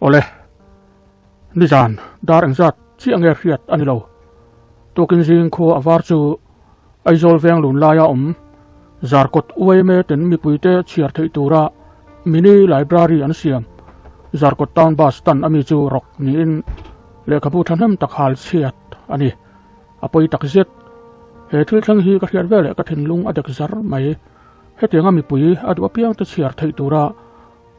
Awle, nizan dar engzat chiah nge hriat a ni lo. Tukin zing khua a var chu Aizawl veng lun laia awm Zarkawt UAMA ten mipuite chhiar theih tura Mini Library an siam Zarkawt Town Bus Stand ami chu rawk niin lehkhabu thahnem tak hal chhiat a ni. A pawi tak zet. He thil thleng hi ka hriat veleh ka thinlung a dek zar mai. Hetianga mipui a duh apiangte chhiar theih tura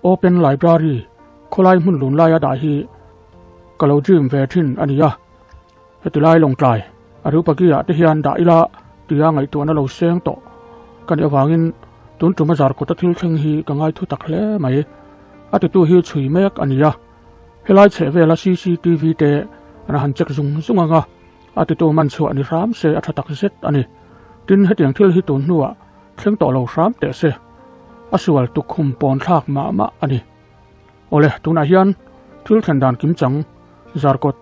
Open Library khawlai hmun lun laia dah hi ka lo dream ve thin a ni a. Heti lai Lawngtlai Areopagi-ah te hian dah ila tia ngaihtuahna lo seng tawh ka nih avangin tun tum a zarkawta thil thleng hi ka ngaithu tak hle mai. A titu hi chhui mek a ni a. Helai chhehvela cctv te an han check zung zung ang a, a titu man chhuah ni hram se a tha tak zet a ni. Tin, hetiang thil hi tun hnuah thleng tawh lo hram teh se. A sual tukkhum pawn thlak mah mah a ni. Awle, tunah hian thil thlen dan kimchang Zarkawt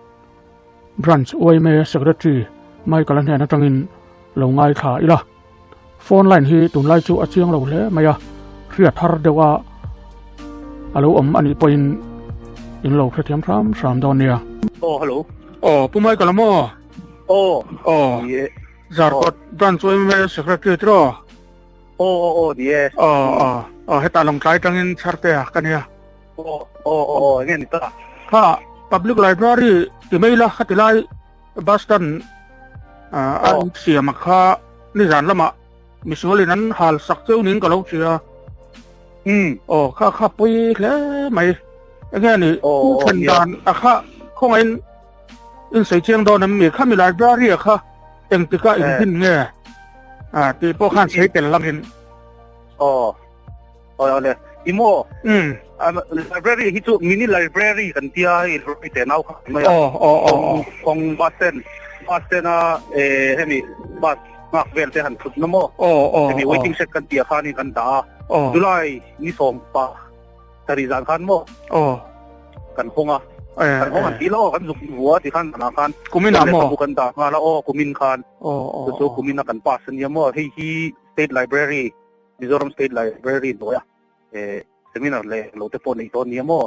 Branch yma Secretary Michael-a hnen atangin lo ngaithla ila. Phone line hi tunlai chu a chiang lo hle mai a, hriat har deuh a a lo awm a nih pawhin in lo hrethiam hram hram dawn nia. Aw hello. Aw Pu Michael-a maw? Aw. Aw. Zarkawt Branch yma Secretary tiraw? Aw aw aw ni e. Aw aw aw hetah Lawngtlai tangin Chhartea ka nia. Aw aw aw enge ni ta? Kha Public Library ti mai la khati lai bus stand an siam a kha nizan lamah misualin an hal sak cheu niin ka lo hria. Um. Aw kha kha pawi hle mai. Enge ni then dan a kha khawngaihin in sawi chiang dawn em mi? Khami library a kha engtika in hmin nge? A tih pawh khan sawi tel langin. Aw. Aw aw le. I maw? Um. Library hi chu mini library kan tia hei library te nau kha mai a. Aw aw aw aw. Kawng bus stand bus stand a eh hemi bus nghak vel te han thut na maw? Aw aw. Hemi waiting shed kan tia khanin kan dah a. Aw. July ni sawm pa sarih zan khan maw? Aw. Kan hawng a. Kan hawng an ti la aw kan zuk vua ti khan zanah khan. Kumin ah maw? Kan dah nghal a aw kumin khan. Aw aw. Chu chu kumin a kan pass ania maw? Hei hi state library Mizoram State Library hnuaia seminar leh lo te pawh neih dawn nia maw?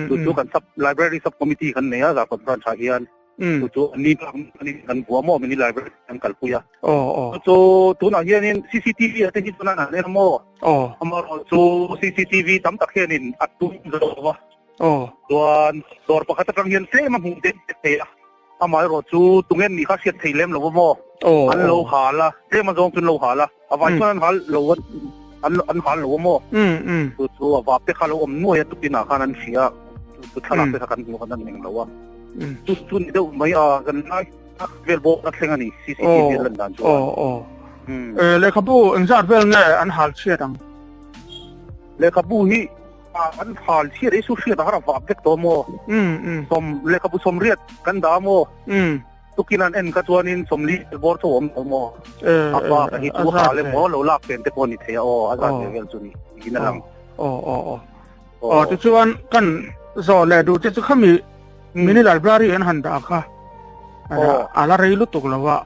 Chu chu kan sub library sub committee kan nei a Zarkawt branch ah hian chu chu an ni bak kan bua maw mini library kan kalpui a. Chu chu tunah hianin cctv ah te hi chuan an han en a maw? Amaherawhchu chu cctv tam tak hianin a tum zo lo va. Chuan dawr pakhat atang hian tlem a hmuh deuh thei a. Amaherawh chu tungen nih kha hriat thei lem lo va maw? An lo hal a, tlem a zawng chu an lo hal a, a vai chuan an hal lo an an hal lo a maw? Chu chu a vap te kha lo awm nuai a tukinah khan an hria a, chu chu thlalak te kha kan hmuh khan an eng lo a. Chu chu ni deuh mai a, kan lai vel bawk a thleng a ni cctv a lan dan chuan. Lehkhabu engzat vel nge an hal chhiat ang? Lehkhabu hi An hal chhiat ei su hriat a har a vap vek tawh maw? Sawm lehkhabu sawmriat kan dah maw? Tukin an en kha chuanin sawmli bawr chu a awm tawh maw? A bak a hi chu hal emaw lo lak pen te pawh a ni thei a aw a zat ve vel chu ni niin a lang. Aw aw aw aw tichuan kan zawh leh duh te chu khami mini library an han dah kha a la rei lutuk lo a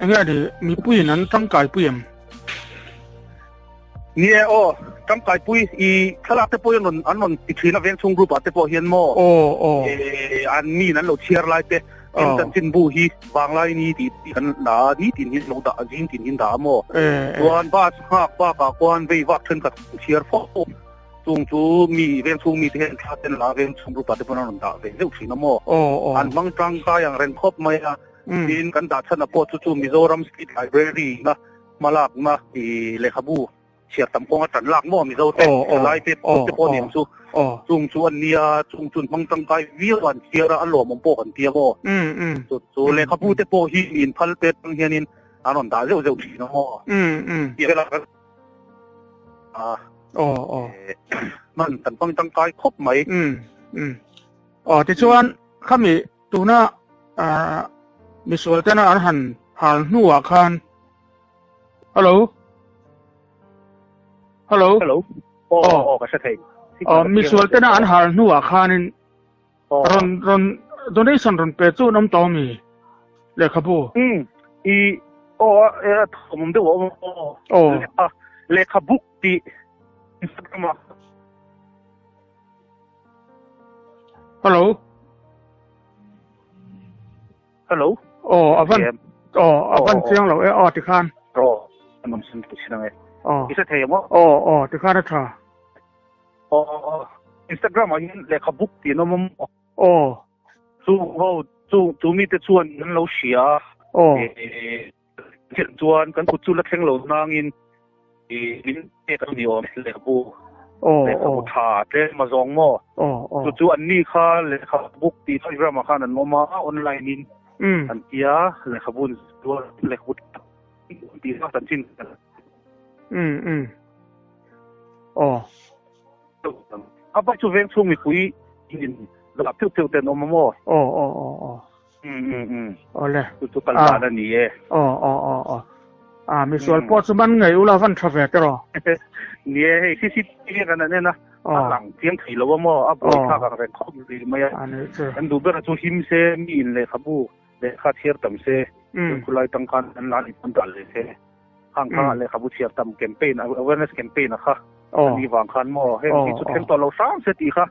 enge ni mipuiin an tangkaipui em? Ni e aw, tangkaipui i thlalak te pawh hian rawn an rawn ti thin a vengchhung group ah te pawh hian maw Aw aw. Eh an miin an lo chhiar lai te en chanchinbu hi vanglai ni tih tih kan dah a ni tin hian lo dah zing tin hian dah a maw Eh eh. Chuan bus nghak bakah khuan vei vak thenkhat an chhiar fo chung chu mi vengchhung mi te hian thla ten la vengchhung group ah te pawh an rawn dah ve zeuh thin a maw Aw aw. An hmang tangkai ang reng khawp mai a tin kan dah chhan ah pawh chu chu Mizoram State Library na Hmalakna i lehkhabu chhiar tam kawnga tan lak maw Mizo te thalai te te pawh ni ang chu. Chung chu an nia, chung chu an hmang tangkai viau a, an chhiar a, a lawmawm pawh kan tia maw. Chu chu lehkhabu te pawh hi inphal te atang hianin an rawn dah zeuh zeuh thin a maw. Tih vel a kan hman kan hmang tangkai khawp mai. Aw tichuan khami tuna misual tena an han hal hnuah khan Hello. Hello. Hello. Oh, oh, oh, ka hre thei. Oh, misual tena an hal hnuah khanin oh. ron ron donation ron pe chu nam to mi lehkhabu. Um i oh e thomum deuh oh. Oh. Lehkhabuk ti Instagram ah. Hello. Hello. Aw a van aw a van chiang lo e aw tikhan. Aw an awm sin ti chin ang e. Aw. I hre thei ang aw. Aw aw tikhan a tha. Aw aw Instagram ah hian lehkha book tih an awm a. Aw. Chung ho chung chu mite chuan an lo hria a. Aw. Chuan kan kut chu la thleng lo nangin min pek a ni awm lehkhabu lehkhabu tha tlem a zawng maw chu chu an ni kha lehkhabu tih Instagram ah khan an awm a online in an tia lehkhabu lehkhabu tih kha chanchin a bak chu veng chhung mipui in dah pheuh pheuh te an awm a maw Awle. Chu chu kal dan a ni e. Aw aw aw aw. A misual pawh chu man ngei ula van tha ve tiraw. Ni e hei CCTV kan an en a. A lang chiang thei lo a maw a buai thlak ang reng khawp rih mai a. A nih chu. Kan duh ber a chu him se mi in lehkhabu lehkha chhiar tam se. Khulai tang khan an la ni pawn dah leh se. Khang kha lehkhabu chhiar tam campaign awareness campaign a kha. Ani vang khan maw heng hi chu thleng tawh lo hram se tih kha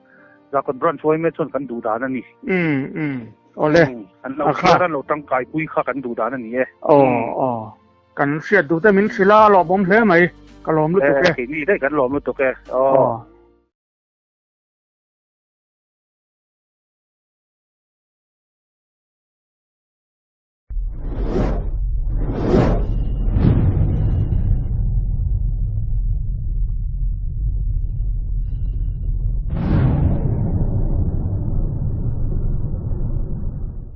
Zakawt branch huai mai chuan kan duh dan a ni. Awle. An lo chhiar an lo tangkai pui kha kan duh dan a ni e. Aw aw. Kan hriat duh te min hrilh a lawmawm hle mai. Ka lawm lutuk e. Keini daih kan lawm lutuk e. Aw.